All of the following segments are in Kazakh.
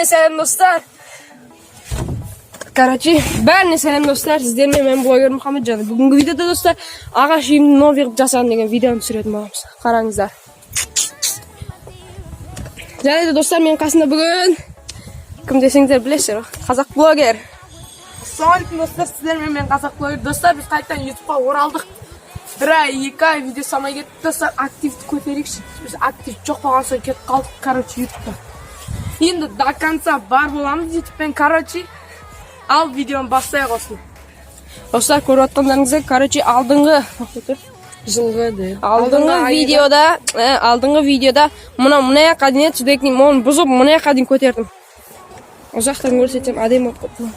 Бәріне сәлем, достар! Короче, бәріне сәлем, достар! Сіздермен мен, блогер Мұхамеджан. Бүгінгі видеода, достар, ағаш үйімді новый қылып жасадым деген видеоны түсіретін боламыз. Қараңыздар. Жарайды, достар, менің қасымда бүгін кім десеңдер, білесіздер ғой, қазақ блогер. Ассалаумағалейкум, достар! Сіздермен мен, қазақ блогер. Достар, біз қайтадан Ютубқа оралдық. Бір ай, 2 ай видео салмай кеттік. Достар, активті көтерейікші. Біз актив жоқ болған соң кетіп қалдық, короче, Ютубта. Енді до конца бар боламыз Ютубпен, короче. Ал видеоны бастайық осыны. Достар, көріп жатқандарыңыздай, короче, алдыңғы Жылғы де. алдыңғы видеода, алдыңғы видеода мына мына жаққа дейін еді, содан кейін оны бұзып, мына жаққа дейін көтердім. Ұзақтан көрсетсем, әдемі болып қалыпты.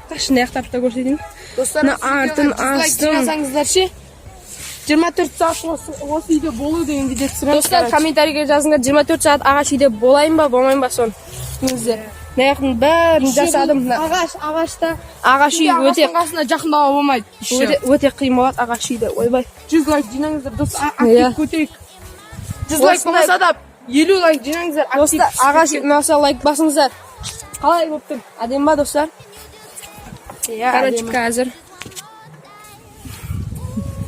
Мына жақтарды да көрсетейін. Достар, Мына артын, астын. Жинасаңыздар ше. 24 сағат осы үйде болу деген видео түсіреміз. Достар, комментарийге жазыңдар, 24 сағат ағаш үйде болайын ба, болмайын ба, соны күтіңіздер. Мына жақтың бәрін жасадым. Мына Ағаш, ағашта. ағаш үй өте Ағаштың қасына жақындауға болмайды. өте, өте қиын болады ағаш үйде, ойбай. 100 лайк жинаңыздар, достар, Иә. актив көтерейік. 100 лайк болмаса да, 50 лайк жинаңыздар, актив. Достар, ағаш үй ұнаса, лайк басыңыздар. Қалай болып тұр, әдемі ба, достар? Иә. Короче, қазір,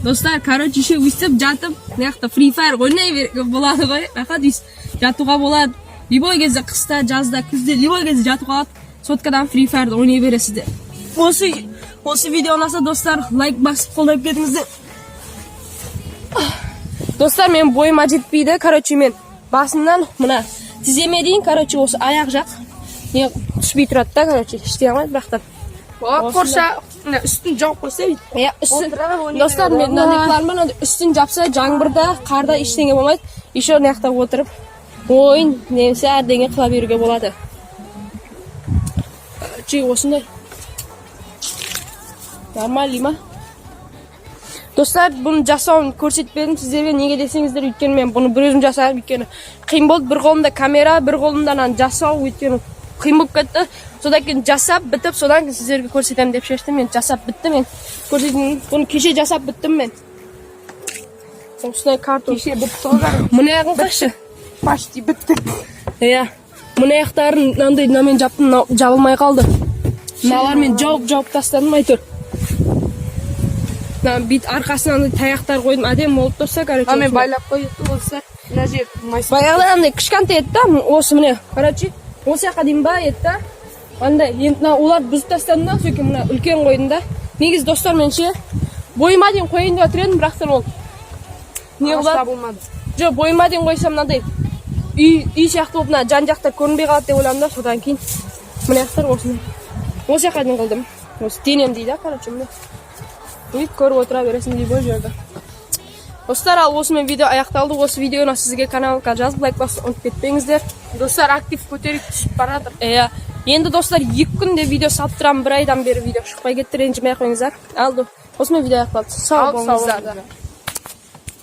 достар, короче, еще өйстіп жатып, мына жақта Free Fire ойнай беруге болады ғой. Рахат, өйстіп жатуға болады любой кезде: қыста, жазда, күзде, любой кезде жатуға болады. Соткадан Free Fire'ды ойнай бересіздер. Осы видео ұнаса, достар, лайк басып, қолдап кетіңіздер. Достар, мен бойыма жетпейді, короче, мен басымнан мына тіземе дейін, короче, осы аяқ жақ не түспей тұрады да, короче, ештеңе алмайды, бірақ та Болады, қорша, мына үстін жауып қойса, бүйтіп. Иә, үстін. Отырып ойнай Достар, мен мынандай план бар: мынандай үстін жапса, жаңбырда, қарда ештеңе болмайды. Еще мына жақта отырып ойын немесе әрдеңе қыла беруге болады. Короче, осындай нормальный ма, достар? Бұны жасауын көрсетпедім сіздерге, неге десеңіздер, өйткені мен бұны бір өзім жасадым. Өйткені қиын болды: бір қолымда камера, бір қолымда ананы жасау, өйткені қиын болып кетті. Содан кейін жасап бітіп, содан кейін сіздерге көрсетемін деп шештім. Мен жасап бітті, мен көрсетейін. Бұны кеше жасап біттім мен, осындай картон. Кеше бітті ғой бәрі. Мына жағын қарашы. Почти біттік. Иә, мына жақтарын мынандай мынамен жаптым, мынау жабылмай қалды. Мыналармен жауып жауып тастадым әйтеуір. Мына бет арқасына андай таяқтар қойдым, әдемі болып тұрса, короче. Мына мен Осындай. Байлап қойды, достар. Мына жер майыс. Баяғыда андай кішкентай еді да, осы, міне, короче, осы жаққа дейін ба еді да андай. Енді мына оларды бұзып тастадым да, содан кейін мына үлкен қойдым да. Негізі, достар, мен ше бойыма дейін қояйын деп жатыр едім, бірақ ол не Ағаш қылады? Табылмады. Жоқ, бойыма дейін қойсам, мынандай үй сияқты болып, мына жан жақта көрінбей қалады деп ойладым да. Содан кейін мына жақтар осындай, осы жаққа дейін қылдым, осы денем дейді да, короче, міне, бүйтіп көріп отыра бересің любой жерде, достар. Ал осымен видео аяқталды. Осы видео ұнаса сізге, каналға жазып, лайк басуды ұмытып кетпеңіздер. Достар, актив көтерейік, түсіп бара жатыр. Иә, енді, достар, 2 күнде видео салып тұрамын. Бір айдан бері видео шықпай кетті, ренжімей ақ қойыңыздар. Ал осымен видео аяқталды. Сау Ал, сау болыңыздар. болыңыздар.